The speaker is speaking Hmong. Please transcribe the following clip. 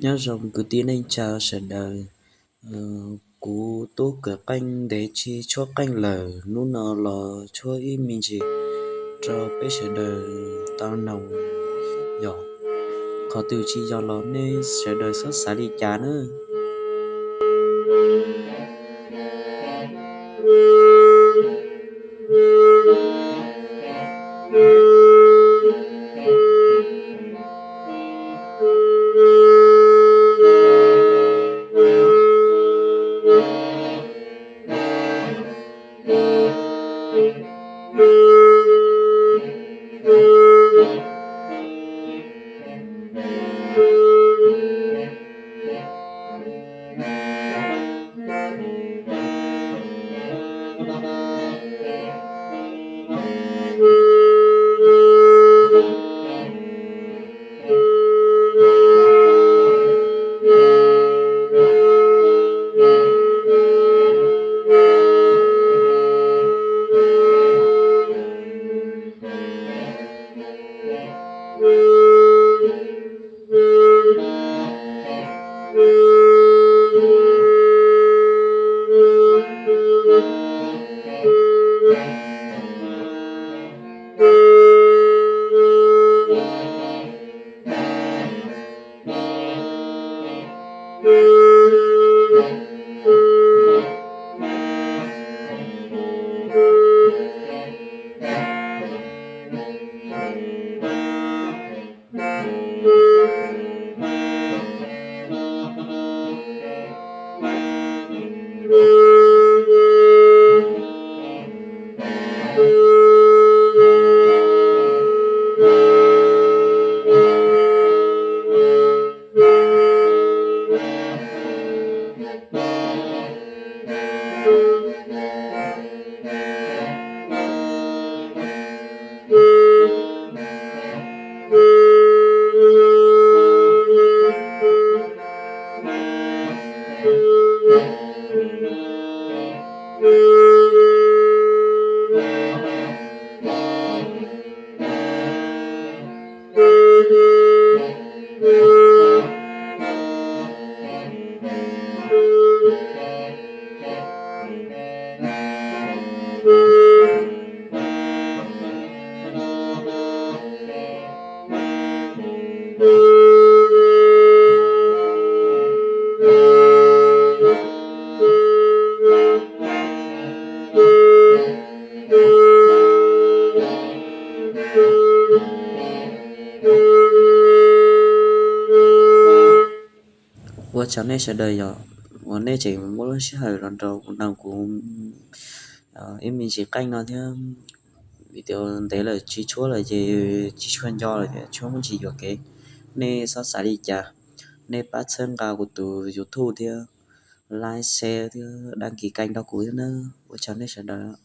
Nyob zoo kwv tij neej tsa sawv daws, kuv tub kawm qeej ntev tsis tshuab qeej lawm, hnub no los tshuab ib me ntsis rau peb sawv daws tau noog, yog qhov twg tsis yog los nej sawv daws txhob xav li cas nawb. Ua tsaug nej sawv daws yog uas nej tseem muab lub sij hawm los nrog kuv noog kuv ib me ntsis qeej no thiab. Vim tias ntev lawm tsis tshuab lawm ces tsis tshua nco lawm ces tshuab muaj ntsis yuam kev. Nej txhob xav li cas, nej pab txhawb nqa kuv tus YouTube thiab, like, share thiab đăng ký kênh rau kuv thiab na. Ua tsaug nej sawv daws.